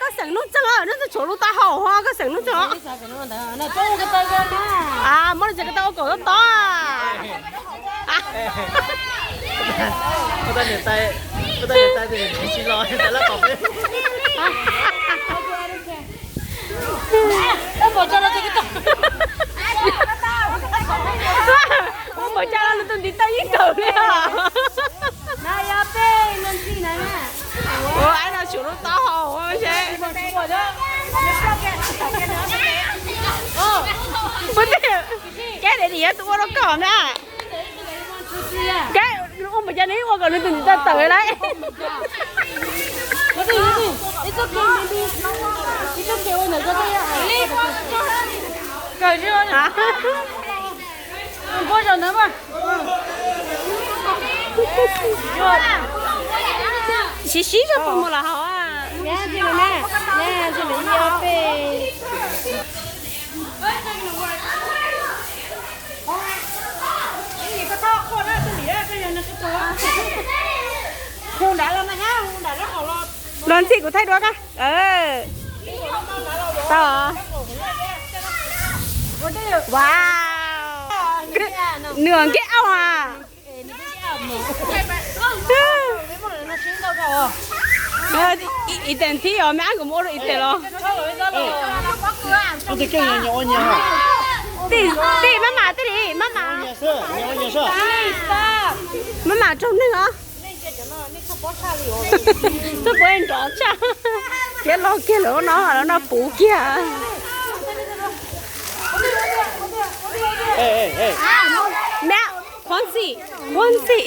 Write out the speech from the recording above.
Koj xeem Nuj Txeeg, Nuj Txeeg tshuav lub taub hau ho koj xeem Nuj Txeeg. Muab li tsev ko tau ua kaum tob tob. Ua npaum cas los nws tus ntiv taw yeej kawm li os. Ua, aib no tshuav lub taub hau seb. Puas tiag, kab daim dim yog tus ua rau koj na. Kab ua npaum cas nws ua kom nws tus ntiv taw tawm lawm. Siv siv zog puas mus los hauv. Los ntxhi kuv thaij dua koj. Tau. Wow. Nws nkej auj a. Ib tes thib os, me ab kuv mus ua rau ib tes los. Tej maj mam, tej li maj mam. Maj mam raug neeg os. Txhob puav nrov tshaj. Thiab loj kiag lawm no, lawv no puv kiag. Me, khuab ntxhi, khuab ntxhi.